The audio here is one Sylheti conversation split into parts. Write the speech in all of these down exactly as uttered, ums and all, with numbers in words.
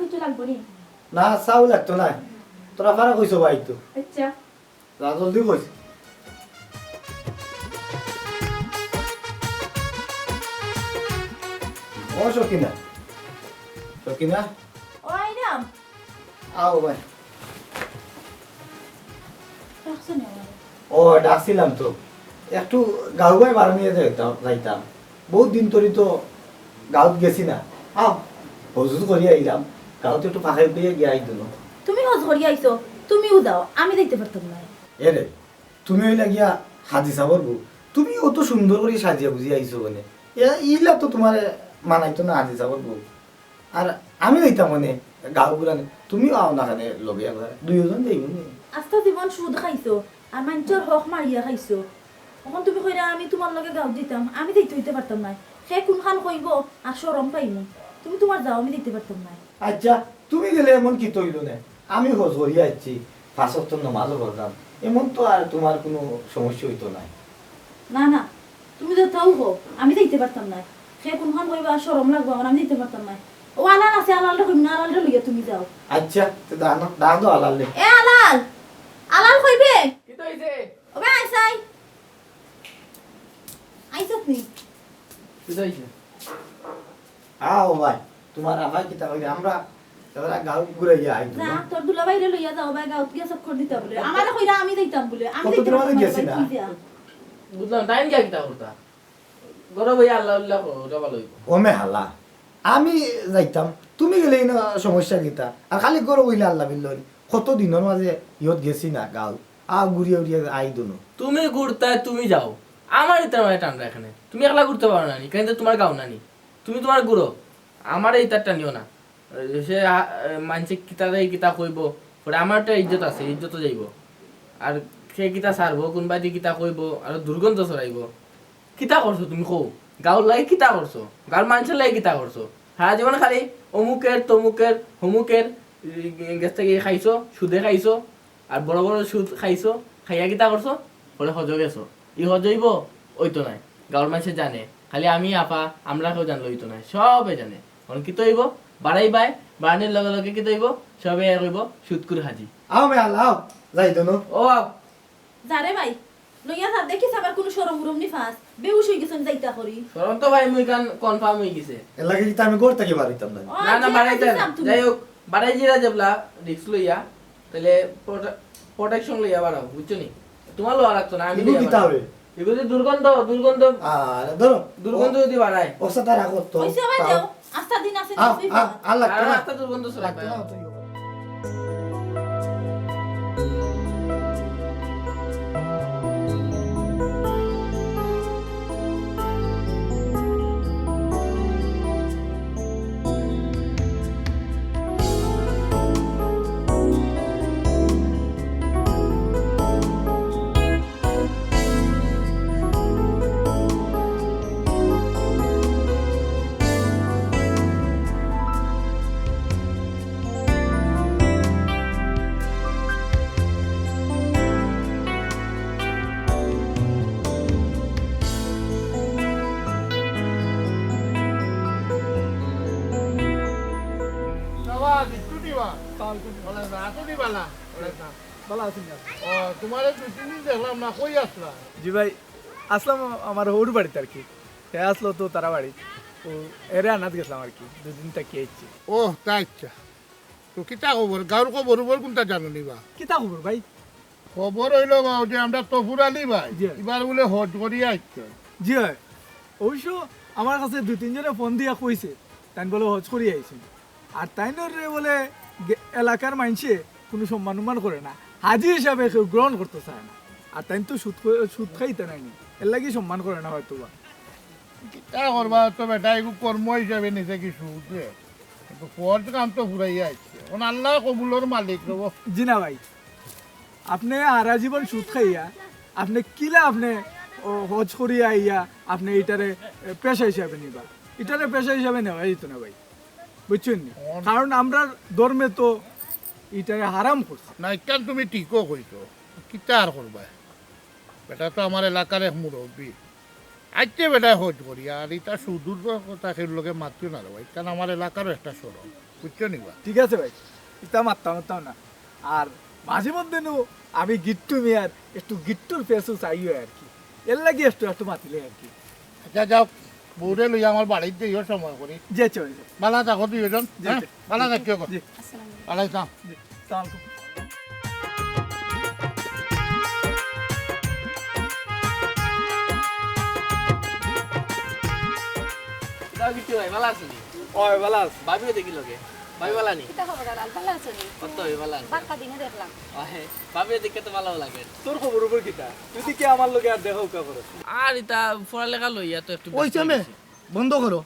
কিছু লাগবো নি? না, চাও লাগতো না। তোরা ফারা কইছো ভাই তো। আচ্ছা। যা জলদি কইস। ও সকিনা। সকিনা। ও আইরাম। আও ভাই। ডাকছো নি আমারে? ও, ডাকছিলাম তো। একটু গাঁও বায় বারানিয়া যাইতাম, যাইতাম। বহুত দিন ধরি তো গাঁওত গেছি না। আও, হজ হুজ করি আইলাম। গাঁওত একটু ফাঁকে ফুঁকে গিয়া আইতো না। তুমি হজ করি আইছো, তুমিও যাও, আমি যাইতে পারতাম না। এরে, তুমি অইলা গিয়া হাজি সাবর বউ। তুমি অত সুন্দর করি সাজিয়া গুজিয়া আইছো মানে। এ, ইলা তো তুমারে মানাইতো না হাজি সাবর বউ। আর আমি যাইতাম মানে গাঁও ঘুরানি, তুমিও আও না কেনে লগে একবার, দুইওজন যাইমু নে। আস্তা জীবন সুদ খাইছো, আর মাইনষর হক মারিয়া খাইছো। অখন তুমি কইরা আমি তুমার লগে গাঁওত যাইতাম, আমি যাইতে অইতে পারতাম নায়। কে কুনখান কইবো আর শরম পাইমু। তুমি তুমার যাও, আমি যাইতে পারতাম নায়। আচ্ছা, তুমি গেলে এমন কিতা অইলো নে? আমি হজ করিয়া আইছি, পাঁচ ওয়াক্ত নমাজও পড়তাম, এমন তো আর তুমার কুনু সমস্যা অইতো নায়। না, না, তুমি তো তাও কও, আমি যাইতে পারতাম নায়। কে কুনখান কইবো আর শরম লাগবো আমার, আমি যাইতে পারতাম নায়। ও আলাল আছে, আলালরে কইমু না, আলালরে লইয়া তুমি যাও। আচ্ছা, তে ডাক, ডাক দেও আলালরে। এ আলাল, আলাল কইবে? কিতা অইছে? ও ভাই, আইস আই। আইছত নি? কিতা অইছে? আও ভাই, তুমার আফায় কিতা কইরা? আমরা এবার গাঁও ঘুরাইয়া আইতো যা, না? তোর দুলাভাইরে লইয়া যাও ভাই, গাঁওত গিয়া চক্কর দিতা বুলে। আমারে কইরা আমি যাইতাম বুলে, আমি কতদিন যাইতাম অইলো না গেছি ভাই, না? তুই যা। বুঝলাম, তাইন গিয়া কিতা করতা? ঘরো বইয়া আল্লাহ উল্লাহ করো, ওটা ভালো অইবো। ও মে হালা, আমি যাইতাম, তুমি গেলে ইনো সমস্যা কিতা? আর খালি ঘরো বইলে আল্লাহ বিল্লাহ অইল। কত দিনর মাঝে ইয়ত গেছি না গাঁও, আ ঘুরিয়া উড়িয়া আই দুনো। তুমি ঘুরতায় তুমি যাও, আমার ইতার মাঝে টানরা কেনে? তুমি একলা ঘুরতে পারো না নি, কিন্তু তুমার গাঁও না নি। তুমি তুমার ঘুরো, আমারে ইতার টানিও না। সে আ-, মানষে কিতা দেয়, কিতা কইবো, পরে আমার একটা ইজ্জত আছে, ইজ্জতও যাইবো। আর সে কিতা ছাড়বো, কুনবায়দি কিতা কইবো, আর দুর্গন্ধ ছড়াইবো। কিতা করছো তুমি কও? গাঁওর লাগি কিতা করছো? গাঁওর মানষর লাগি কিতা করছো? সারা জীবন খালি অমুকের, তমুকের, হমুকের, ই, গেছ থাকি খাইছো, সুদে খাইছো, আর বড় বড় সুদ খাইছো, খাইয়া কিতা করছো? পরে হজো গেছো। ই হজ অইবো? অইতো নায়। গাঁওর মানষে জানে। খালি আমি আফা, আমরা কেউ জানলে অইতো নায়। সবে জানে। অখন কিতা অইবো? বাড়াইবায়, বাড়ানির লগে লগে কিতা অইবো? সবে এক অইবো, সুদখুর হাজি। আও মে আল্লাহ, আও। যাই দুনো। ও আও। যা রে ভাই, লইয়া যা, দেখিস আবার কুনু শরম উরম নি পাস, বেহুশ অই গেছইন যাইতা করি। শরম তো ভাই মুই কান confirm অই গেছে। এর লাগি কিতা আমি ঘর থাকি বারইতাম না? ও, না, না, যে বাড়াইতে কাজে না। যাও তুমি। যাই হোক, বাড়াই জিরা যেবলা risk লইয়া, তাইলে প্রোটে-, protection লইয়া বাড়াও, বুঝছো নি? তুমার লওয়া লাগতো না, আমি ইগু লইয়া কিতা বাড়াই। হবে? ইগু যে দুর্গন্ধ, দুর্গন্ধ। আরে ধরো। দুর্গন্ধ ও, যদি বাড়ায়। ওসা তারা করতো। অইছে, আবার পাও। যাও। আস্তা দিন আছে, আ, নিশ্চয়ই আ, পাবা। আল্লাহ, আর আল্লাহ। আস্তা দুর্গন্ধ ছড়ায়। লাগতো না, অত ইয়ে করে। বাবা, দিচ্ছু দিবা? ভালা আছো নি বালা? ভালা আছি। ও, তুমারে দুই তিন দিন দেখলাম না, কই আছলা? জি ভাই, আছলাম আমার হউর বাড়িত আর কি। হে আছলো তো তারা বাড়িত। ও, এরে আনাত গেছলাম আর কি, দুই দিন থাকি আইছি। ও, তা আচ্ছা। তো কিতা খবর? গাঁওর খবর উবর কুনটা জানো নি বা? কিতা খবর ভাই? খবর অইলো বা, অউ যে আমরার তফুর আলী ভাই, জি। ইবার বুলে হজ করিয়া আইছে। জি অয়। অবশ্য আমার কাছে দুই তিনজনে ফোন দিয়া কইছে, তাইন বুলে হজ করিয়া আইছইন। আর তাইনরে বুলে গে-, এলাকার মাইনষে কুনু সম্মান উম্মান করে না, হাজি হিসাবে কেউ গ্রহণ করতো চায় না। আর তাইন তো সুদ খ-, সুদ খাইতা নায় নি, এরলাগি সম্মান করে না হয়তো বা। কিতা করবা তো বেটা, এগু কর্ম হিসাবে নিছে কিছু, বুঝলে? কিন্তু ফরজ কাম তো ফুরাইয়া আইছে। অখন আল্লাহ কবুলর মালিক রব। জি না ভাই, আপনে হারা জীবন সুদ খাইয়া, আপনে কিলা আপনে, ও, হজ করিয়া আইয়া, আপনে ইটারে, এ, পেশা হিসাবে নিবা? ইটারে পেশা হিসাবে নেওয়া যাইতো না ভাই, বুঝছইন নি? অন- কারণ আমরার ধর্মে তো ইটারে হারাম করছে। না, ইখান তুমি ঠিকও কইছো, কিতা আর করবা? বেটা তো আমার এলাকার এক মুরব্বি। আইতে বেটায় হজ করি, আর ইতা সুদূর কথা কেউর লগে মাতিও না রে ভাই, কারণ আমার এলাকারও একটা শরম। বুঝছো নি বা? ঠিক আছে ভাই, ইতা মাততাম মাততাম না। আর মাঝে মধ্যে নু আমি গিট্টু মিয়ার একটু গিট্টুর ফেসও চাইও আর কি, এর লাগি একটু একটু মাতিলে আর কি। আচ্ছা যাও, বউরে লইয়া আমার বাড়িত যাইও সময় করি। জি, আচ্ছা, ভাই। বালা থাকো দুইজন, জি, হ্যাঁ? জি। বালা থাকিও গো। জি। আসসালামু আলাইকুম। বালা থাকো। জি, সালাম আলাইকুম। কিতা গিট্টু ভাই, বালা আছো নি? ওই, বালা আছি। ভাবিও দেখি লগে। ভাবি বালা নি? কিতা খবর আলাল? বালা আছো নি? কত ভাই বালা আছি। বাক্কা দিনে দেখলাম। আহে, ভাবিও দেখি তো বালা লাগে। তোর খবর উপর কিতা? তুই দেখি আমার লগে আর দেখা উকা করস। আর ইতা পড়ালেখা লইয়া তো একটু ব্যস্ত অইছে মে, অইছি। বন্ধ করো।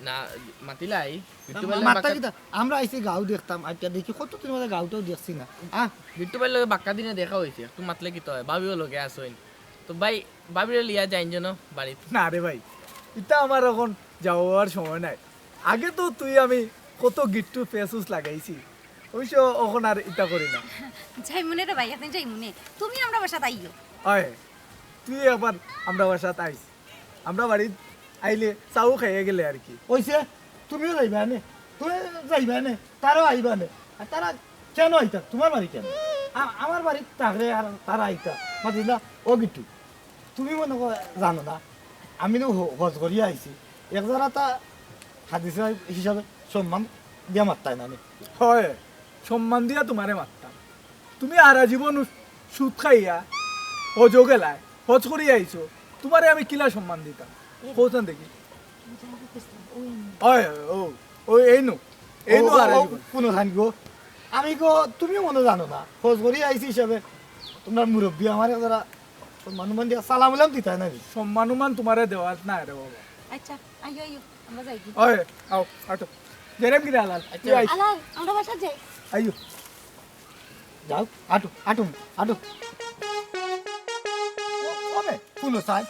না, মাতিলাই। গিট্টু ভাইর লগে মাততা বাক্কা কিতা? আমরা আইছি গাঁও দেখতাম, আইচ্ছা দেখি কতদিন বাদে গাঁওটাও দেখছি না। আহ, গিট্টু ভাইর লগে বাক্কা দিনে দেখা অইছে, একটু মাতলে কিতা অয়? ভাবিও লগে আছইন। তো ভাই, ভাবিরে লইয়া যাইন যেন বাড়িত। না রে ভাই, ইতা আমার অখন যাওয়ার সময় নাই। আগে তো তুই আমি কত গিট্টু ফেসুস লাগাইছি, অবশ্য অখন আর ইতা করি না। যাইমুনে রে ভাই, একদিন যাইমুনে। তুমি আমরার বাসাত আইও। অয়, তুই একবার আমরার বাসাত আইস। আমরার বাড়িত আইলে চাও খাইয়া গেলে আর কি। অইছে, তুমিও যাইবায় নে, তুমি যাইবায় নে, তারাও আইবা নে। আর তারা কেনে আইতা? তুমার বাড়ি কেনে? আ-, আমার বাড়িত থাকলে আর তারা আইতা। মাতিস না, ও গিট্টু, তুমি মনো করো জানো না, আমি তো হ-, হজ করিয়া আইছি। এক জারা তা হাদিস হিসাবে সম্মান দিয়া মাততায় না নি। অয়, সম্মান দিয়া তুমারে মাততাম। তুমি হারা জীবন সুদ খাইয়া হজো গেলায়, হজ করিয়া আইছো, তুমারে আমি কিলা সম্মান দিতাম? কওছান দেখি। অয়, অয়, ও, ও, এইনু, এইনু ও, ও, হারা ও, জীবন। কুনো থান গো, আমি গো, তুমি মনো জানো না, হজ করিয়া আইছি হিসাবে তুমরার মুরব্বি আমারে যারা সম্মান উমান দিয়া সালাম উলাম দিতায় না নি। সম্মান উমান তুমারে দেওয়ার না রে বাবা। আইচ্ছা, আইও, আইও, আমরা যাই কি? অয়, আও, আটো। জেরেম কিরা আলাল? আইচ্ছা। তুই আইস। আলাল, আমরা বাসাত যাই। আইও। যাও, আটো, আটো, আটো। ও, ও বে, কুনো চাই।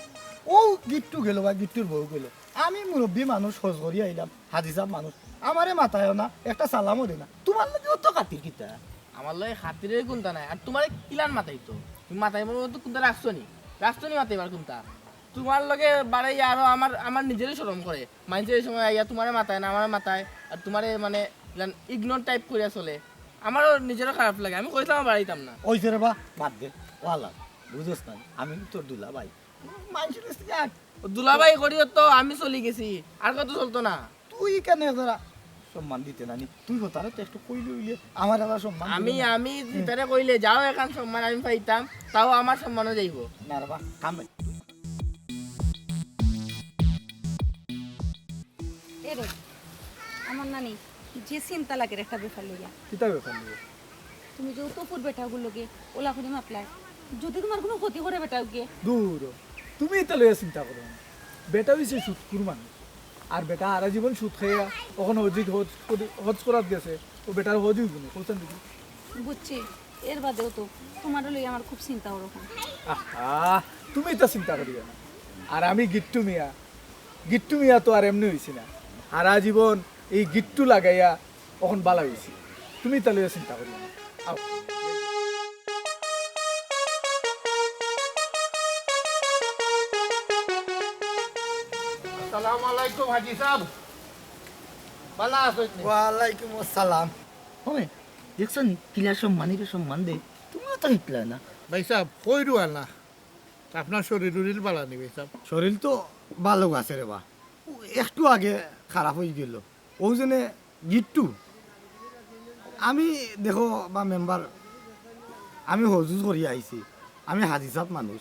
ও গিট্টু গেল বা গিট্টুর বউ গেল। আমি মুরব্বি মানুষ, হজ করি আইলাম, হাজি সাব মানুষ। আমারে মাতায়ও না, একটা সালামও দে না। তুমার লগে অত খাতির কিতা? আমার লগে খাতিরের কুনতা নাই। আর তুমারে কিলান মাতাইতো? তুমি মাতাইবার মতো কুনতা রাখছো নি? রাখছো নি মাতাইবার কুনতা? তুমার লগে বাড়াইয়া আরো আমার, আমার নিজেরই শরম করে। মাইনষে এই সময় আইয়া তুমারে মাতায় না, আমারে মাতায়। আর তুমারে মানে ইলান ignore type করিয়া চলে। আমারও নিজেরও খারাপ লাগে। আমি কইছিলাম আর বাড়াইতাম না। অইছে রে বা, বাদ দে। ওয়ালা, বুঝোস না, আমি তোর দুলা ভাই। মাইনষর কাছ থাকি আট। ও দুলাভাই করিও তো আমি চলি গেছি, আর কত চলতো না। তুই কেনে যারা সম্মান দিতে নানি? তুই হতারে তো একটু কইলে অইলে, আমার আবার সম্মান দিলে আমি, না। আমি হুম। তারে কইলে, "যাও, এখান সম্মান আমি পাইতাম, তাও আমার সম্মানও যাইবো।" না রে বা, কাম নাই। এরে, আমার নানি, যে চিন্তা লাগের একটা ব্যাপার লইয়া। কিতা ব্যাপার লইয়া? তুমি যে অত ফুর বেটাগুর লগে ওলা করি মাতলায়, যদি তুমার কুনু ক্ষতি করে বেটাগুয়ে? দূর, তুমি ইতা লইয়া চিন্তা করো না। বেটা অইছে সুদখুর মানুষ। আর বেটা হারা জীবন সুদ খাইয়া অখন হজ, হজ করি, হজ করাত গেছে, ও বেটার হজ অইবো নি, কওছান দেখি। বুঝছি, এর বাদেও তো তুমারে লইয়া আমার খুব চিন্তা ওরকম। আহা, তুমি ইতা চিন্তা করিও না। আর আমি গিট্টু মিয়া, গিট্টু মিয়া তো আর এমনে অইছি না। হারা জীবন এই গিট্টু লাগাইয়া অখন বালা অইছি। তুমি ইতা লইয়া চিন্তা করিও না। আও। আসসালামু আলাইকুম হাজি সাব। বালা আছইন নি? ওয়ালাইকুম আসসালাম। ওই, দেখছো নি? কিলা সম্মানীরে সম্মান দে। তুমিও তো হিকলা না। ভাই সাব, কইরো আর না। আপনার শরীর উরিল বালা নি ভাই সাব? শরীর তো বালা আছে রে বা। ও একটু আগে খারাপ অইগেলো। অউ জনে গিট্টু, আমি দেখো বা মেম্বার, আমি হজ-উজ করি আইছি, আমি হাজি সাব মানুষ,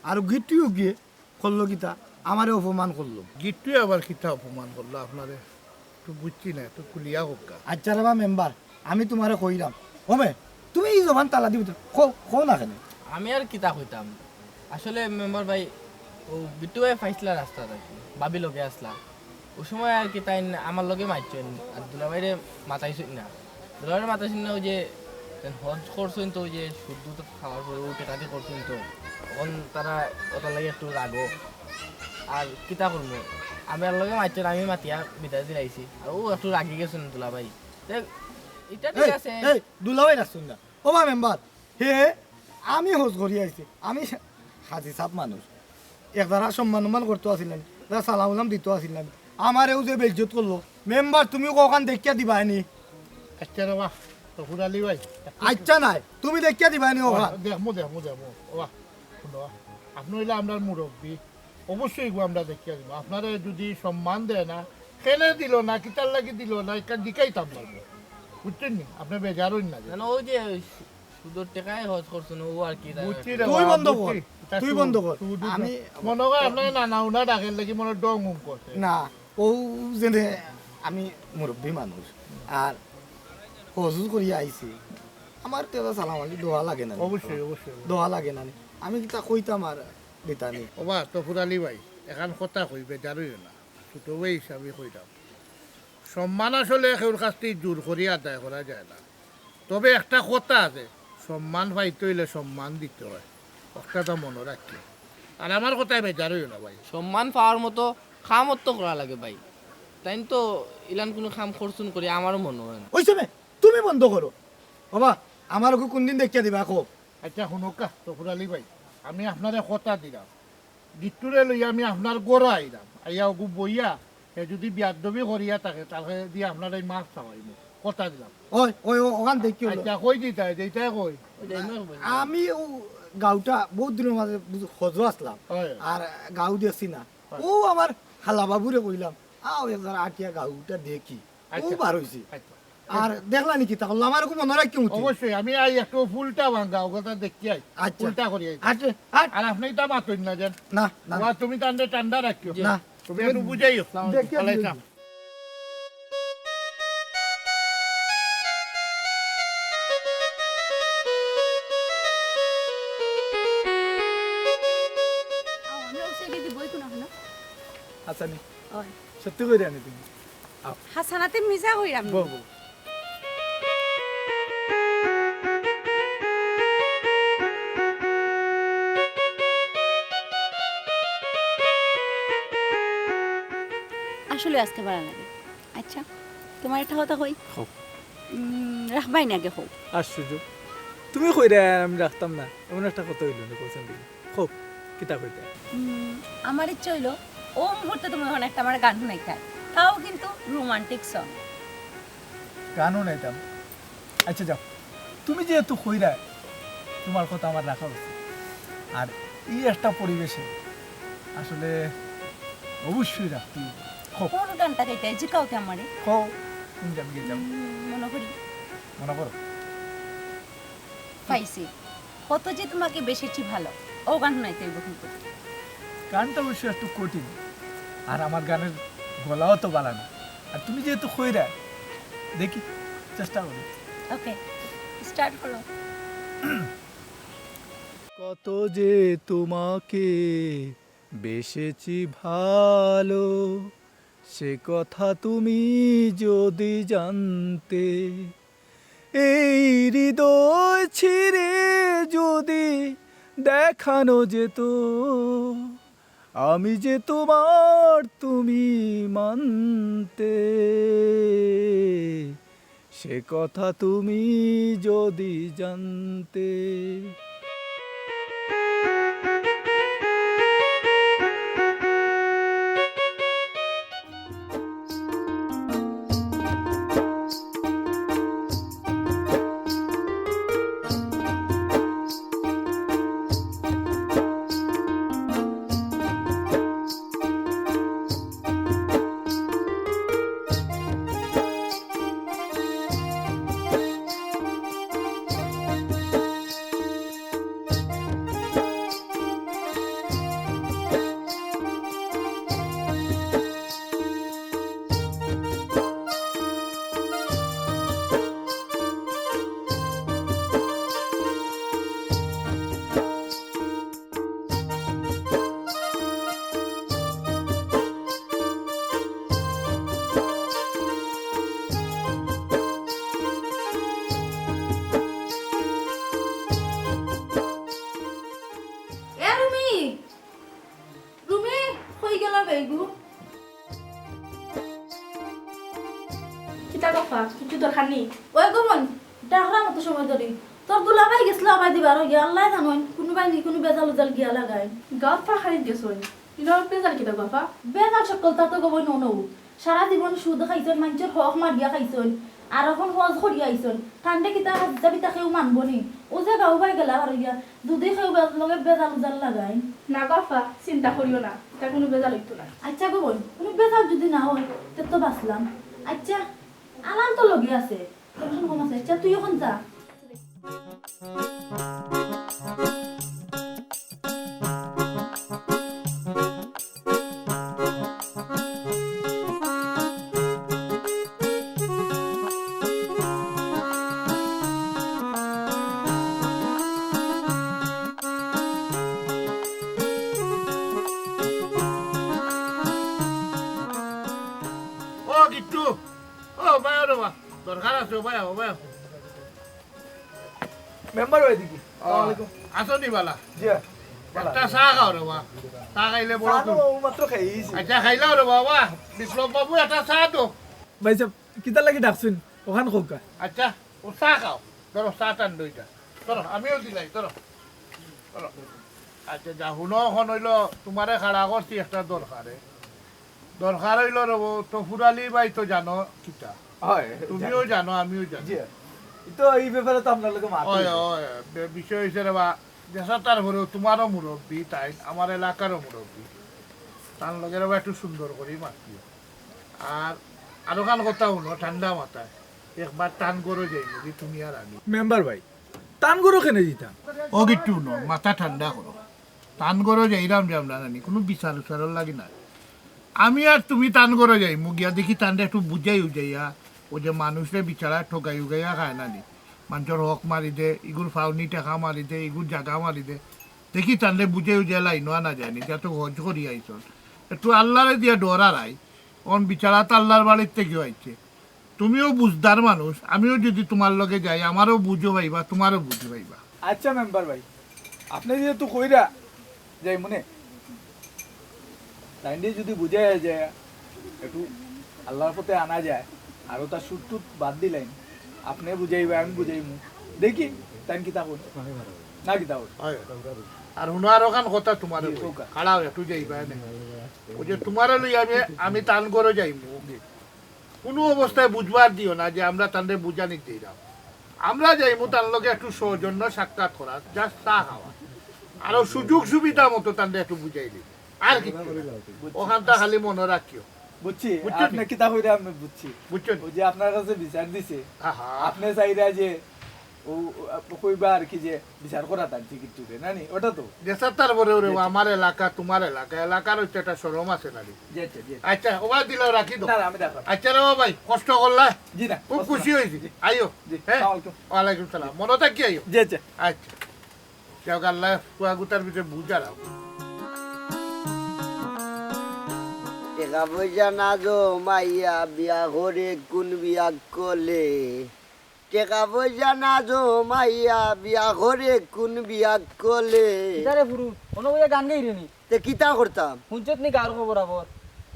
আর গিট্টু গিয়ে করলো কিতা, আমারে অপমান করলো। গিট্টুয়ে আবার কিতা অপমান করলো আপনারে? একটু বুঝছি না, একটু খুলিয়া কউক্কা। আচ্ছা রে বা মেম্বার, আমি তুমারে কইরাম, ওমে, তুমি ই জবান তালা দিবে তো, কও, কও না কেনে? আমি আর কিতা কইতাম, আসলে মেম্বার ভাই, ও গিট্টু ভাই পাইছলা রাস্তাত আর কি, ভাবি লগে আছলা। অউ সময় আর কি তাইন আমার লগে মাতছইন, আর দুলাভাইরে মাতাইছইন না। দুলাভাইরে মাতাইছইন না, অউ যে তাইন হজ করছইন তো, অউ যে সুদ-দুদ খাওয়ার পরে অউ টেকা দি করছইন তো, অখন তারা অটার লাগি একটু রাগো। আর কিতা করমু? আমি আর লগে মাতছইন, আমি মাতিয়া বিদায় দিলাইছি। আর অউ একটু রাগি গেছইন দুলাভাই। তে, ইটা ঠিক এই, আছে। এই, দুলাভাই রাখছইন না। ও বা মেম্বার, হে, আমি হজ করি আইছি, আমি হাজি সাব মানুষ, এক যারা সম্মান উম্মান করতো আছিল না, যারা সালাম উলাম দিতো আছিল না, আমারেও যে বেইজ্জত করলো, মেম্বার, তুমি অখান দেখিয়া দিবায়নি। আচ্ছা রে বাহ, তফুর আলী ভাই। আচ্ছা নায়, তুমি দেখিয়া দিবায়নি অখান। দেখমু, দেখমু, দেখমু। ও বাহ, হুনো, আপনে অইলা আমরার মুরব্বি, অবশ্যই ইগু আমরা দেখিয়া দিমু। আপনারে যুদি সম্মান দেয় না, কেনে দিলো না, কিতার লাগি দিলো না, ইখান জিকাইতাম পারবো। বুঝছইন নি? আপনে বেজার অইন না যে। না, না, ওই যে সুদর টেকায় হজ করছইন, ও আর কি। বুঝছি রে তুই বাবা, বন্ধ কর, বুঝছি। ইটা তুই সুদ, বন্ধ কর। সুদ, সুদ। আমি মনো কর আপনার নানা উনা ডাকের লাগি মনো ডং উং করছে। না, ও যেনে আমি মুরব্বি মানুষ, আর হজ করিয়া আইছি, আমার তো এবার সালাম আলী দোয়া লাগে না। অবশ্যই, অবশ্যই, অবশ্যই। দোয়া লাগে না নি। আমি কিতা কইতাম আর দিতানি। ওবা, তফুর আলী ভাই, এখান কথা কই, বেজার অইও না। ছোট ভাই হিসাবে কইলাম, সম্মান আসলে কেউর কাছ থাকি জোর করি আদায় করা যায় না। তবে একটা কথা আছে, সম্মান পাইতে অইলে সম্মান দিতে হয়। কথাটা মনো রাখিও। আর আমার কথায় বেজার অইও না ভাই। সম্মান পাওয়ার মতো কামও তো করা লাগে ভাই। তাইন তো ইলান কুনু কাম করছইন করি আমারও মনো অয় না। অইছে বে, তুমি বন্ধ করো। ওবা, আমার অগু কুনদিন দেখিয়া দিবা, কও। আচ্ছা, হুনউক্কা, তফুর আলী ভাই, আমি আপনারে কথা দিলাম, গিট্টুরে লইয়া আমি আপনার ঘরো আইলাম, আইয়া অগু বইয়া, হে যুদি বেয়াদবি করিয়া থাকে, তার কাছে দিয়া আপনারে মাফ চাওয়াইমু, কথা দিলাম। ওই, ওই, ও-, অখান দেখি অইলো। আচ্ছা, কই দিতায়, যেতায় কই? আমি অউ গাউটা বউত দিনর মাঝে বুঝ-, হজো আছলাম, হয়। আর গাউ দেখছি না। হয়। অউ আমার হালা বাবুরে কইলাম, আও একবার আটিয়া গাউটা দেখি। আচ্ছা। অউ বার অইছে। আচ্ছা। আর দেখলা নি কিতা করলা? আমার অগু মনো রাখিও কিন্তু। অবশ্যই, আমি আই একটু ফুলটা ভাঙ্গা, অগুতা দেখি আই। আচ্ছা। ফুলটা করি আই। আচ্ছা, আট। আর আপনে ইতা মাতইন না যেন। না, না। ওবা, তুমি তানরে ঠান্ডা রাখিও। না। তুমি একটু বুঝাইও। দেখি আর ভালাই বুঝাইও। থাক। আও, আমি অবশ্যই দিদি বই কোন হলো? আচ্ছা, নি। ওই। সত্যি কইরা নি তুমি? আও। হাসানাতে মিছা কইরাম নি। বউ, বউ। আসলে আজকে ভালা লাগে। আচ্ছা, তুমার একটা কথা কই। কও। উম, রাখবায় নি আগে কও। আশ্চর্য। তুমি কইরায় আমি রাখতাম না। এমন একটা কথা অইলো নি, কইছইন দেখি। কও, কিতা কইতায়? উম, আমার ইচ্ছা অইলো, অউ মুহূর্তে তুমি অখন একটা আমার গান হুনাইতায়। তাও কিন্তু romantic song। গান হুনাইতাম? আচ্ছা, যাও। তুমি যেহেতু কইরায়, তুমার কথা আমার রাখা উচিত। আর ই একটা পরিবেশে আসলে অবশ্যই রাখতে অইবো। কও। কোন গানটা গাইতায়? জিকাও তে আমারে। কও, কোন গান গাইতাম? উম, মনো করি। মনো করো। পাইছি। কত যে তোমাকে বেসেছি ভালো, অউ গান হুনাইতে অইবো কিন্তু। গানটা অবশ্য একটু কঠিন, আর আমার গানের গলাও তো ভালা না। আর তুমি যেহেতু কইরায়, দেখি, চেষ্টা করি। ওকে, start করো। কত যে তোমাকে বেসেছি ভালো, সে কথা তুমি যদি জানতে, এই হৃদয় ছিঁড়ে যদি দেখানো যেত, আমি যে তোমার তুমি মানতে, সে কথা তুমি যদি জানতে। এ রুমি, রুমি, কই গেলা বেগু? কিতা গফা, কিচ্ছু দরকার নি? ওই গো বইন, ডাকরাম অত সময় ধরি। তোর দুলাভাই গেছলা আবাই দিবার অইয়া, আল্লায় জানইন, কুনুবায় নি কুনু বেজাল উজাল গিয়া লাগাইন। গাঁওত ফাখারিত গেছইন, ইনো বেজাল কিতা গফা? বেজাল সকল তা তো গো বইন নু নু। সারা জীবন সুদ খাইছইন, মানষর হক মারিয়া খাইছইন, আর অখন হজ করিয়া আইছইন। তানরে কিতা হাদিসা বিতা কেউ মানবো নি? অউ যে গাউ বায় গেলা হারাইয়া, যুদি কেউ বে-, লগে বেজাল উজাল লাগাইন। না গো আফা, চিন্তা করিও না, ইতা কুনু বেজাল অইতো না। আইচ্ছা গো বইন, কুনু বেজাল যুদি না অয়, তে তো বাঁচলাম। আইচ্ছা, আলাল তো লগে আছে, টেনশন কম আছে। আইচ্ছা, তুই অখন যা। ও গিট্টু, ও বায় রে বা, দরকার আছে, ও বায়, ও বায়। মেম্বার ভাই দেখি। আসসালামু আলাইকুম। আছো নি বালা? জি, বালা। একটা চা খাও রে বা। চা খাইলে বড় চা তো খুশি। মাত্র খাইছি। আইচ্ছা, খাইলাও রে বাবা। বিপ্লব বাবু, একটা চা তো। ভাই সাব, কিতার লাগি ডাকছইন? অখান কউক্কা। আইচ্ছা, ও চা খাও। ধরো, চা টান দুইটা। ধরো, আমিও দিলাই, ধরো। ধরো। আইচ্ছা, যা, হুনো, অখন অইলো, তুমারে খাড়া করছি একটা দরকারে। দরকার অইলো রে বা, তফুর আলী ভাই তো জানো কিতা? অয়, তুমিও জানি। জানো, আমিও জানি। জি। ই তো ই ব্যাপারে তো আপনার লগে মাত অয়, অইলো। অয়, বে-, বিষয় অইছে রে বা, যেছা তার পরেও তুমারও মুরব্বি, তাইন আমার এলাকারও মুরব্বি। তান লগে রে বা একটু সুন্দর করি মাতিও। আর আরোখান কথা হুনো, ঠান্ডা মাথায়। একবার তান ঘরো যাইমু, তুমি আর আমি। মেম্বার ভাই, তান ঘরো কেনে যাইতাম? ও গিট্টু, হুনো, মাথা ঠান্ডা করো। তান ঘরো যাইরাম যে আমরা নানি, কুনু বিচার উচারর লাগি নায়। আমি আর তুমি তান ঘরো যাইমু, গিয়া দেখি তানরে একটু বুঝাই উজাইয়া, অউ যে মানুষরে বিচারা ঠগাই উগাইয়া খায় নানি, মানষর হক মারি দে, ইগুর ফাউনি টেকা মারি দে, ইগুর জাগা মারি দে। দেখি তানরে বুঝাই উজাইয়া লাইনো আনা যায়নি, যা তো হজ করি আইছইন। একটু আল্লারে দিয়া ডরারাই, অন বিচারাত আল্লার বাড়িত থাকিও আইছে। তুমিও বুঝদার মানুষ, আমিও যুদি তুমার লগে যাই, আমারও বুঝও পাইবা, তুমারও বুঝও পাইবা। আইচ্ছা মেম্বার ভাই, আপনে যেহেতু কইরা যাইমুনে, তাইনরে যুদি বুঝাইয়া যায়, একটু আল্লার পথে আনা যায়, আর অতা সুদ টুদ বাদ দিলাইন, আপনে বুঝাইবা, আমি বুঝাইমু, দেখি তাইন কিতা কইন। না কিতা কইন? অয়। আর হুনো আরোখান কথা তুমারে জি, কই। কউক্কা। খাড়াও, একটু যাইবা এনে। অউ যে তুমারে লইয়া আমি, আমি তান ঘরো যাইমু। জি। কুনু অবস্থায় বুঝবার দিও না যে আমরা তানরে বুঝানিত যাইরাম। আমরা যাইমু তান লগে একটু সৌজন্য সাক্ষাৎ করাত, just চা খাওয়াত। আরো সুযোগ সুবিধা মতো তানরে একটু বুঝাই দিমু। আর কিচ্ছু না। বুঝছি। অখানটা খালি মনো রাখিও। বুঝছি, বুঝছো নি? আপনে কিতা কইরা আমি বুঝছি। বুঝছো নি? অউ যে আপনার কাছে বিচার দিছে, আহা। আপনে চাইরা যে ও, ও, কইবা আর কি যে বিচার করাত আনছি কিচ্ছু রে, না নি? অটা তো? যেছা তার পরেও রে, জি, জি। আমার এলাকা, তুমার এলাকা, এলাকার অইতে একটা শরম আছে না রে? জি, জি, জি। আইচ্ছা, ও বাদ দিলাও, রাখি দেও। না, না, আমি রাখলাম। আইচ্ছা রে বাবা ভাই, কষ্ট করলা? জি না, খুব কষ্ট খুশি না। অইছি। জি। আইও। জি, হ্যাঁ? সালাম আলাইকুম। ওয়ালাইকুম সালাম। মনো থাকিও আইও। জি, জি। আইচ্ছা। যাউক, আল্লায় পুয়াগুতার ভিতরে বুঝা রাখো। টেকা পয়সা না জমাইয়া বিয়া করে কুন বিয়া করলে? টেকা পয়সা না জমাইয়া বিয়া করে কুন বিয়া করলে? কিতারে ফুরু, অনো বইয়া গান গাইরে নি? তে কিতা করতাম? হুনছত নি গাউর খবর আবার?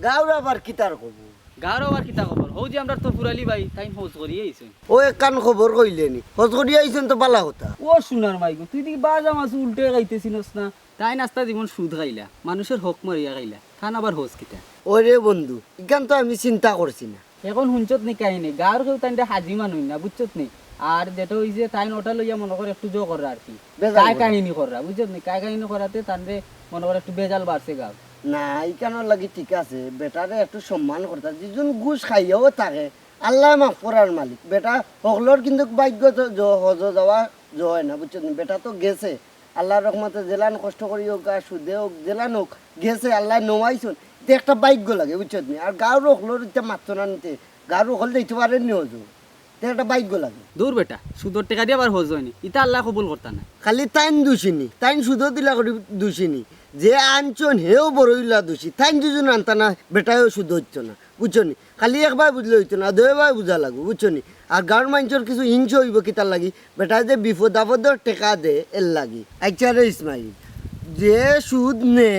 গাউর আবার কিতার খবর? গাউর আবার কিতা খবর? হউ যে আমরার তফুর আলী ভাই, তাইন হজ করি আইছইন। ও একখান খবর কইলে নি? হজ করি আইছইন তো বালা কথা। ও সোনার মাই গো, তুই দেখি বাজা মাছ উল্টে খাইতে চিনস না। তাইন আস্তা জীবন সুদ খাইলা, মানুষর হক মারিয়া খাইলা, তান আবার হজ কিতা? ওরে বন্ধু, ইখান তো আমি চিন্তা করছি না। এখন হুনছত নি কাহিনী, গাউর কেউ তাইনরে হাজি মানইন না, বুঝছত নি? আর যেটা অইছে, তাইন অটা লইয়া মনো কর একটু জো কররা আর কি। বেজাল কায় কররা। কাহিনী কররা, বুঝছত নি? কায় কাহিনী করাতে তানরে মনো কর একটু বেজাল বাড়ছে গাউর। না, ইখানর লাগি ঠিক আছে, বেটারে একটু সম্মান করতা। যেজন ঘুষ খাইয়াও থাকে, আল্লায় মাফ করার মালিক। বেটা হকলর কিন্তু ভাগ্য তো জ-, হজো যাওয়া জ-, অয় না, বুঝছত নি? বেটা তো গেছে, আল্লার রহমতে যেলান কষ্ট করি অউক, আর সুদে অউক, যেলান অউক, গেছে, আল্লায় নওয়াইছইন। ইতা একটা ভাগ্য লাগে, বুঝছত নি? আর গাউর হকলর ইতা মাততো না নিতে, গাউর হকল যাইতো পারের নি হজো। ইতা একটা ভাগ্য লাগে। দূর বেটা, সুদর টেকা দি আবার হজ অয় নি, ইতা আল্লায় কবুল করতা না। খালি তাইন দুষী নি, তাইন সুদো দিলা করি দুষী নি। যে আনছইন হেও বড় অইলা দুষী, তাইন দুইজন আনতা না, বেটায়ও সুদো অইতো না, বুঝছো নি? খালি একবার বুঝলে অইতো না, দুইবার বুঝা লাগবো, বুঝছো নি? আর গাউর মানষর কিছু হিংসা অইবো কিতার লাগি, বেটায় যে বিপদ আপদো টেকা দে, এর লাগি। আইচ্ছা রে ইসমাইল, যে সুদ নে,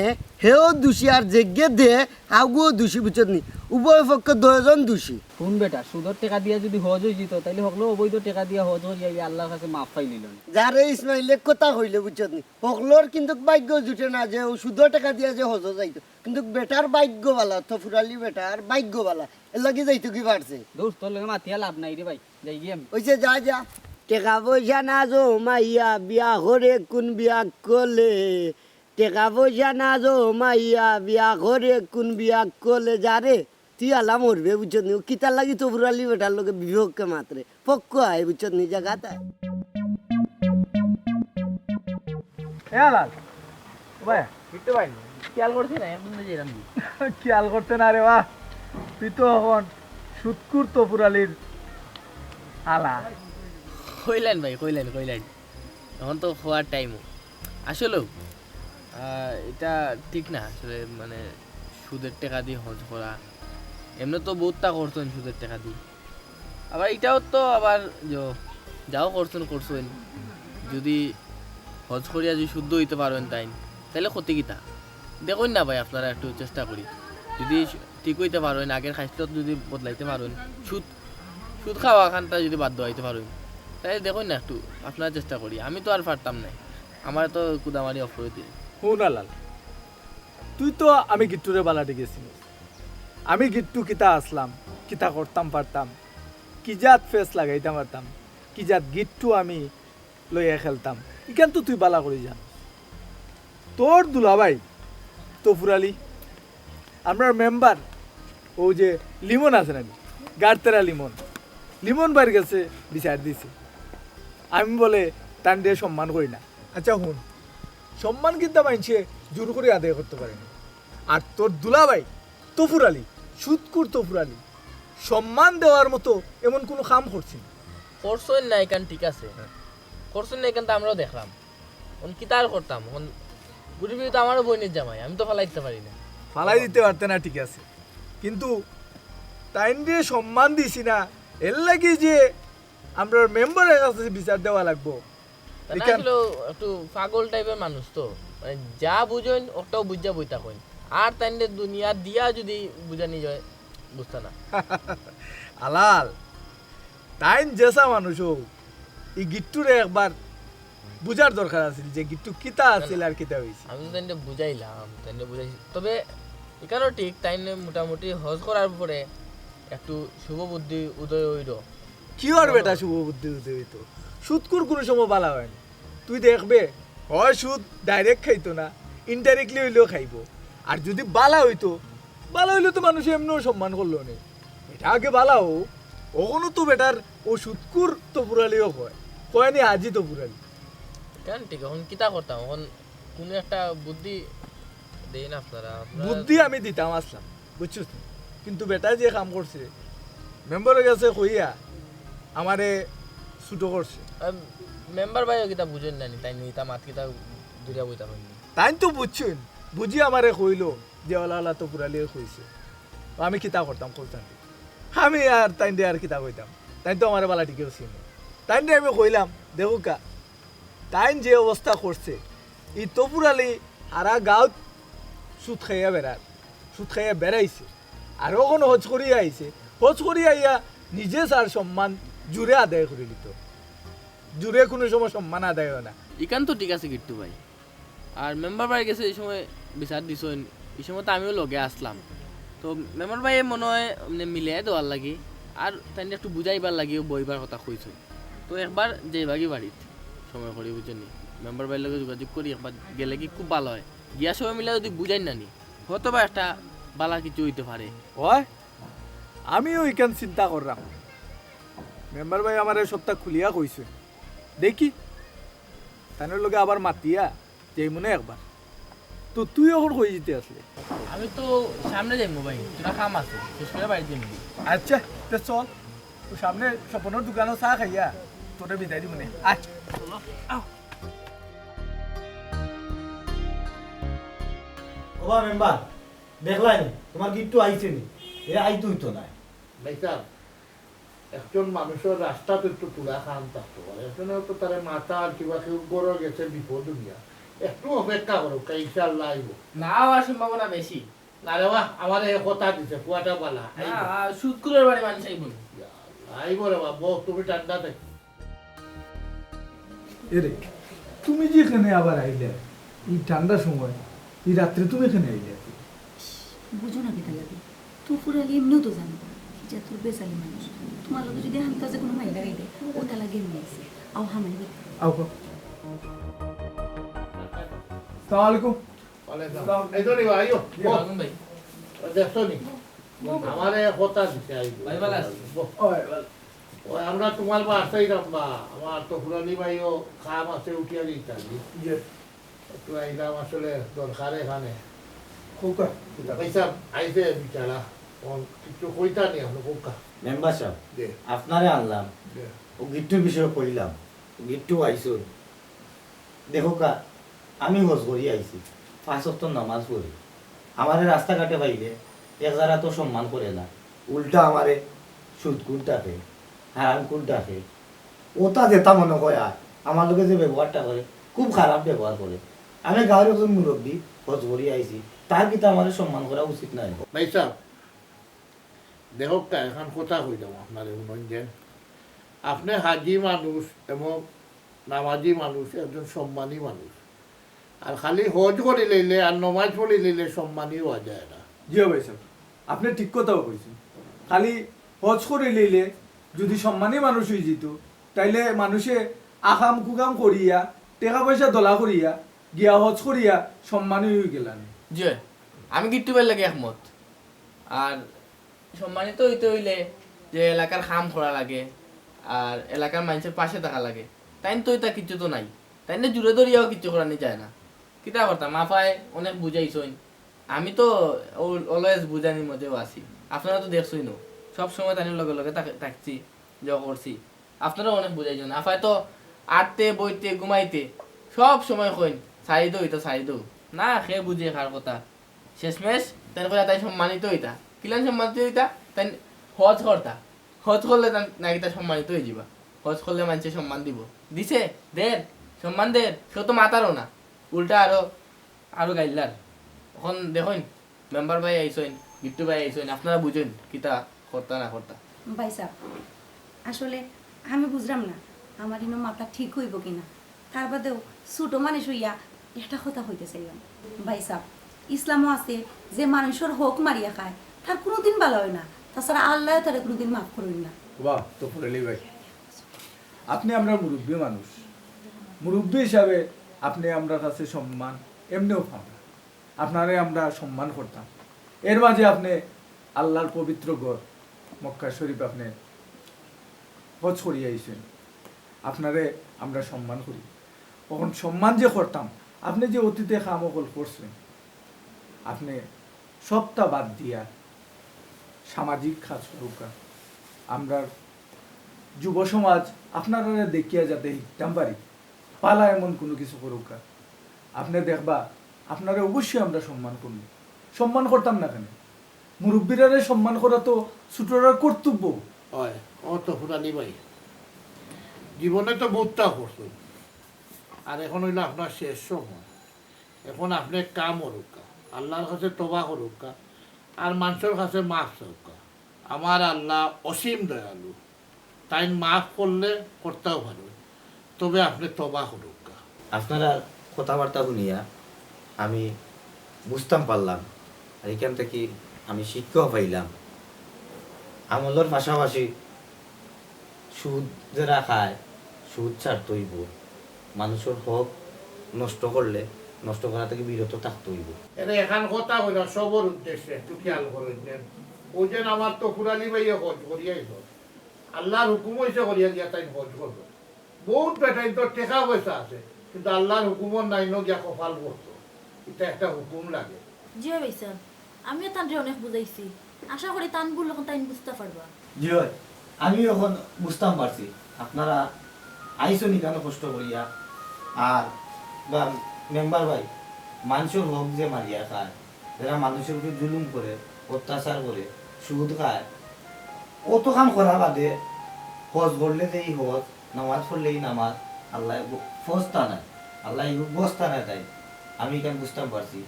হেও দুষী, আর যেগে দে, হাগুও দুষী, বুঝছত নি? উভয় পক্ষ দুইজন দোষী। হুন বেটা, সুদর টেকা দিয়া যুদি হজ অইযিতো, তাইলে হকলে অবৈধ টেকা দিয়া হজ করিয়া আল্লার কাছে মাফ পাইলিলো। যারে ইসমাইলে কথা কইলে বুঝছত নি, হকলর কিন্তুক ভাগ্য জুটে না যে অউ সুদর টেকা দিয়া যে হজ যাইতো, কিন্তুক বেটার ভাগ্য বালা, তফুর আলী বেটার ভাগ্য বালা, এরলাগি যাইতো কি পারছে। দোস্ত, তোর লগে মাতিয়া লাভ নাই রে ভাই, যাইগি আমি। অইছে, যা যা। টেকা পয়সা না জমাইয়া বিয়া করে কুন বিয়া করলে, টেকা পয়সা না জমাইয়া বিয়া করে কুন বিয়া করলে, যারে তুই আলা মরবে, বুঝছত নি? অউ কিতার লাগি তফুর আলী বেটার লগে বিপক্ষে মাতরে, পক্ষ আয়, বুঝছত নি? জাগাত আয়। এ আলাল, ও ভাই। কিট্টু ভাই, খেয়াল করছি না, এখন তো যেরাম দি। খেয়াল করতে না রে বা, তুই তো এখন সুদখুর তফুর আলীর আলা। কইলেন ভাই, কইলেন, কইলেন। এখন তো হওয়ার টাইমও। আসলেও, আহ, এটা ঠিক না আসলে, মানে, সুদের টেকা দি হজ করা। এমনে তো বউততা করছইন সুদের টেকা দি। আবার ইটাও তো আবার য-, যাও করছইন, করছইন। যুদি হজ করিয়া যুদি শুদ্ধ অইতে পারইন তাইন, তাইলে ক্ষতি কিতা? দেখইন না ভাই, আপনারা একটু চেষ্টা করি। যুদি ঠিক অইতে পারইন, আগের খাইছলত যুদি বদলাইতে পারইন, সুদ, সুদ খাওয়া খানতা যুদি বাদ দেওয়াইতে পারইন, তাইলে দেখইন না একটু, আপনারা চেষ্টা করি। আমি তো আর পারতাম নায়, আমারে তো কুদামারি off করি দিন। হুন আলাল, তুই তো আমি গিট্টুরে বালা ঠিক চিনস। আমি গিট্টু কিতা আছলাম, কিতা করতাম পারতাম, কি জাত ফেস লাগাইতাম পারতাম, কি জাত গিট্টু আমি লইয়া খেলতাম, ইখান তো তুই বালা করি জানস। তোর দুলাভাই তফুর আলী, আমরার মেম্বার, অউ যে লিমন আছে না নি, গাড়তেরা লিমন, লিমন ভাইর গেছে বিচার দিছে। আমি বলে তানরে সম্মান করি না। আচ্ছা হুন, সম্মান কিন্তা মাইনষে জোর করি আদায় করতে পারে না। আর তোর দুলাভাই তফুর আলী, সুদখুর তফুর আলী, সম্মান দেওয়ার মতো এমন কুনু কাম করছে না। করছইন না ইখান ঠিক আছে, করছইন না ইখান তো আমরাও দেখলাম। অখন কিতা আর করতাম? অখন ঘুরি ফিরি তো আমারও বইনের জামাই, আমি তো ফালাই দিতে পারি না। ফালাই দিতে পারতে না, ঠিক আছে, কিন্তু তাইনরে সম্মান দিছি না, এরলাগি যে আমরার মেম্বারের কাছে বিচার দেওয়া লাগবো। তাইন ইখান আসলে একটু পাগল টাইপের মানুষ তো, মানে, যা বুঝইন ওটাও বুঝা বই থাকইন। আর তাইনরে দুনিয়া দিয়া যুদি বুঝানি যায়, বুঝতা না। আলাল, তাইন যেসা মানুষ অউক, ই গিট্টুরে একবার বুঝার দরকার আছিল যে গিট্টু কিতা আছিল আর কিতা অইছে। আমি তো তাইনরে বুঝাইলাম, তাইনরে বুঝাইছি। তবে ইখানও ঠিক, তাইন মোটামুটি হজ করার পরে একটু শুভ বুদ্ধি উদয় অইলো। কিওর বেটা শুভ বুদ্ধি উদয় অইতো? সুদখুর কুনু সময় বালা অয় না। তুই দেখবে, হয় সুদ direct খাইতো না, indirectly অইলেও খাইবো। আর যুদি বালা অইতো, বালা অইলে তো মানষে এমনেও সম্মান করলো নে। বেটা আগে বালা অউক, অখনো তো বেটার অউ সুদখুর তফুর আলীও কয়, কয় নি হাজি তফুর আলী। ইখান ঠিক, অখন কিতা করতাম? অখন কুনু একটা বুদ্ধি দেইন আপনারা, আপনারা বুদ্ধি আমি দিতাম আছলাম, বুঝছস নি? কিন্তু বেটায় যে কাম করছে, মেম্বারর গেছে কইয়া আমারে ছুটো করছে। আহ, মেম্বার ভাইও কিতা বুঝইন না নি, তাইন ইতা মাত কিতা দূরিয়া বইতা পারইন নি। তাইন তো বুঝছইন, বুঝি আমারে কইলো যে অলা অলা তফুর আলীয়ে কইছে। তো আমি কিতা করতাম, কইতাম কি? আমি আর তাইনরে আর কিতা কইতাম? তাইন তো আমারে বালা ঠিকউ চিনে। তাইনরে আমি কইলাম, দেখউক্কা, তাইন যে অবস্থা করছে, ই তফুর আলী হারা গাউত সুদ খাইয়া বেড়ার, সুদ খাইয়া বেড়াইছে। আর অখন হজ করিয়া আইছে, হজ করিয়া আইয়া নিজে যার সম্মান জুরে আদায় করিলিতো। জুরে কুনু সময় সম্মান আদায় অয় না। ইখান তো ঠিক আছে গিট্টু ভাই। আর মেম্বার ভাইর গেছে ই সময় বিচার দিছইন, ই সময় তো আমিও লগে আছলাম। তো মেম্বার ভাইয়ে মনে অয় এমনে মিলাই দেওয়ার লাগি, আর তাইনরে একটু বুঝাইবার লাগিও বইবার কথা কইছইন। তো একবার যাইবাগি বাড়িত সময় করি, বুঝছইন নি? মেম্বার ভাইর লগে যোগাযোগ করি, একবার গেলেগি খুব বালা অয়। গিয়া সবে মিলা যুদি বুঝাইন না নি, হয়তো বা একটা বালা কিছু অইতে পারে। অয়, আমিও ইখান চিন্তা কররাম। মেম্বার ভাই আমারে সবতা খুলিয়া কইছে। দেখি, তানর লগে আবার মাতিয়া যাইমু নে একবার। তো তুই অখন কই যিতে আছলে? আমি তো সামনে যাইমু ভাই, থুড়া কাম আছে, শেষ করিয়া বাড়িত যাইমু। আচ্ছা, তে চল, তো সামনে স্বপনর দোকানো চা খাইয়া তোরে বিদায় দিমু নে। আয়। ওবা মেম্বার, দেখলায় নি, তুমার গিট্টু আইছে নি? এ আইতো অইতো নায়। ভাইসাব, একজন মানষর রাস্তাত একটু থুড়া কাম থাকতো পারে, একজনর তো তারে মাতার কিবা কেউ ঘরো গেছে বিপদ অইয়া। একটু অপেক্ষা করউক্কা, ইনশাআল্লাহ আইবো। না অওয়ার সম্ভাবনা বেশি। না রে বা, আমারে কথা দিছে, পুয়াটা বালা। না, আইবো। আর সুদখুরর বাড়ি মানুষ আইবো না। আইবো রে বা, বউ, তুমি ঠান্ডা থাকো। এরে, তুমি যে এখানে আবার আইলে, এই ঠান্ডার সময়, এই রাত্রে তুমি এখানে আইলে? বুঝো না কিতা লাগে? তফুর আলী এমনেও তো জানো, কি জাতর বেজালি মানুষ। তুমার লগে যদি আন্তাজে কুনু মাইয়া লাগাই দেয়, ও তালা গেম নিয়েছে। আও হামাই বেটা। আও, কও। সালাম আলাইকুম। ওয়ালাইকুম সালাম। এই তো রে বা, আইও। জি, বউ। আগুন ভাই। ও দেখছো নি? আমারে কথা দিছে, আইবো। ভাই, ভালা আছি। বউ। ওই, ভালা। ওই, আমরা তুমার বাসায় যাইতাম বা, আমার তফুর আলী ভাইও কাম আছে, উঠিয়া দিতাম। জি। একটু আইলাম আসলে দরকার এখানে। কউক্কা, কিতা? ভাই সাহেব, আইছে বিচারা। অন কিছু কইতা নি আপনে, কউক্কা। মেম্বার সাহেব, জি। আপনারে আনলাম। জি। ও গিট্টুর বিষয়ে কইলাম। গিট্টু আইছইন। দেখউক্কা, আমি হজ করি আইছি। পাঁচ ওয়াক্ত নামাজ পড়ি। আমারে রাস্তাঘাটে পাইলে এক জারা তো সম্মান করে না। উল্টা আমারে সুদখুর ডাকে, হারামখুর ডাকে। ওটা যেটা মনে কয় আর আমার লগে যে ব্যবহারটা করে, খুব খারাপ ব্যবহার করে। আমি গাঁওর একজন মুরব্বি, হজ করি আইছি, তার কিতা আমারে সম্মান করা উচিত নায়? ভাই সাহেব, দেখউক্কা, এখান কথা কইলাম আপনারে, হুনইন যেন। আপনে হাজি মানুষ এবং নামাজি মানুষ, একজন সম্মানী মানুষ। আর খালি হজ করি লইলে আর নমাজ পড়ি লইলে সম্মানী অওয়া যায় না। জি ভাই সাহেব, আপনে ঠিক কথাউ কইছইন। খালি হজ করি লইলে যদি সম্মানী মানুষ অইযিতো, তাইলে মানুষে আকাম কুকাম করিয়া, টেকা পয়সা দলা করিয়া, গিয়া হজ করিয়া সম্মানী অইগেলা নে। জি, আমি গিট্টু ভাইর লগে একমত। আর সম্মানিত অইতে অইলে যে এলাকার কাম করা লাগে, আর এলাকার মানষর পাশে থাকা লাগে, তাইন তো ইতা কিচ্ছু তো নাই। তাইনরে জুরে ধরিয়াও কিচ্ছু করানি যায় না। কিতা করতাম, আফায় অনেক বুঝাইছইন। আমি তো অল-, always বুঝানির মধ্যেও আছি। আপনারা তো দেখছইনও, সব সময় তাইনর লগে লগে থাক-, থাকছি, যা করছি। আপনারাও অনেক বুঝাইছইন। আফায় তো আটতে, বইতে, ঘুমাইতে, সব সময় কইন, "ছাড়ি দেও ইতা, ছাড়ি দেও।" না, কে বুঝে কার কথা। শেষমেশ তাইন কইলা তাইন সম্মানিত অইতা। কিলান সম্মানিত অইতা? তাইন হজ করতা। হজ করলে তান, নাকি তা সম্মানিত অইযিবা। হজ করলে মানষে সম্মান দিবো। দিছে? দের। সম্মান দের। কেউ তো মাতারও না। উল্টা আরো, আরো গাইল্লার। অখন দেখইন, মেম্বার ভাই আইছইন, গিট্টু ভাই আইছইন, আপনারা বুঝইন কিতা করতা না করতা। ভাই সাহেব, আসলে আমি বুঝলাম না আমার ইনো মাথা ঠিক অইবো কিনা। তার বাদেও ছোট মানুষ অইয়া একটা কথা কইতে চাইলাম। ভাই সাহেব, ইসলামও আছে যে মানষর হক মারিয়া খায়, তার কুনুদিন ভালা অয় না, তাছাড়া আল্লায়ও তারে কুনুদিন মাফ করইন না। বাহ, তফুর আলী ভাই, আপনে আমরার মুরব্বি মানুষ, মুরব্বি হিসাবে আপনে আমরার কাছে সম্মান এমনেও পাইন না। আপনারে আমরা সম্মান করতাম। এর মাঝে আপনে আল্লার পবিত্র ঘর মক্কা শরীফ আপনে হজ করিয়া আইছইন, আপনারে আমরা সম্মান করি। অখন সম্মান যে করতাম, আপনে যে অতীতে কাম অকল করছইন, আপনে সবটা বাদ দিয়া সামাজিক কাজ করউক্কা। আমরার যুব সমাজ আপনারারে দেখিয়া যাতে হিকতাম পারি, ভালা এমন কুনু কিছু করউক্কা। আপনে দেখবা, আপনারে অবশ্যই আমরা সম্মান করমু। সম্মান করতাম না কেনে? মুরব্বিরারে সম্মান করা তো ছোটরার কর্তব্য। অয়, ও তফুর আলী ভাই, জীবনে তো বউততা করছইন, আর অখন অইলো আপনার শেষ সময়। অখন আপনে কাম করউক্কা, আল্লার কাছে তওবা করউক্কা, আর মানষর কাছে মাফ চাউক্কা। আমার আল্লা অসীম দয়ালু, তাইন মাফ করলে করতাও পারইন, তবে আপনে তওবা করউক্কা। আপনারার কথাবার্তা হুনিয়া আমি বুঝতাম পারলাম, আর ইখান থাকি আমি শিক্ষাও পাইলাম। আমলর পাশাপাশি সুদ যেরা খায়, সুদ ছাড়তো অইবো। মানষর হক নষ্ট করলে নষ্ট করা থাকি বিরত থাকতো অইবো। এরে এখান কথা কইরা সবর উদ্দেশ্যে একটু খেয়াল করইন যেন। অউ যেন আমার তফুর আলী ভাইয়ে হজ করিয়া আইছইন। আল্লার হুকুম অইছে করিয়া গিয়া তাইন হজ করবা। বউত বেটাইন্তর টেকা পয়সা আছে, কিন্তু আল্লার হুকুমর নাইনো গিয়া কপাল পড়তো। ইটা একটা হুকুম লাগে। জি অয় ভাইসাব, আমিও তানরে অনেক বুঝাইছি। আশা করি তান ভুল অখন তাইন বুঝতা পারবা। জি অয়, আমিও অখন বুঝতাম পারছি। আপনারা আইছইন ইখানো কষ্ট করিয়া, আর বা মেম্বার ভাই, মানষর হক যে মারিয়া খায়, যেরা মানষর উপরে জুলুম করে, অত্যাচার করে, সুদ খায়, অত কাম করার বাদে হজ করলে যে ই হজ, নামাজ পড়লে ই নামাজ, আল্লায় গ-, ফস্তা নাই, আল্লায় ইগু বস্তা নাই তাইন। আমি ইখান বুঝতাম পারছি।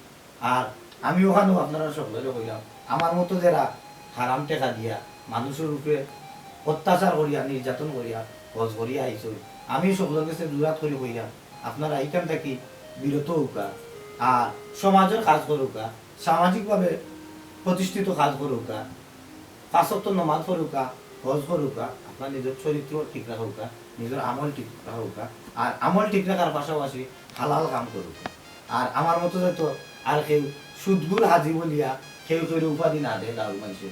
আর আমি অখানউ আপনারা সকলরে কইলাম, আমার মতো যেরা হারাম টেকা দিয়া মানুষর উপরে অত্যাচার করিয়া, নির্যাতন করিয়া, হজ করিয়া আইছইন, আমি সকলর গেছে জুরাত করি কইলাম, আপনারা ইখান থাকি বিরত অউক্কা, আর সমাজর কাজ করউক্কা, সামাজিকভাবে প্রতিষ্ঠিত কাজ করউক্কা, পাঁচ ওয়াক্ত নমাজ পড়উক্কা, হজ করউক্কা, আপনার নিজর চরিত্র ঠিক রাখউক্কা, নিজর আমল ঠিক রাখউক্কা, আর আমল ঠিক রাখার পাশাপাশি হালাল কাম করউক্কা। আর আমার মতো যাতে আর কেউ সুদখুর হাজি বলিয়া কেউ কেউরে উপাধি না দেয় গাঁওর মানষে,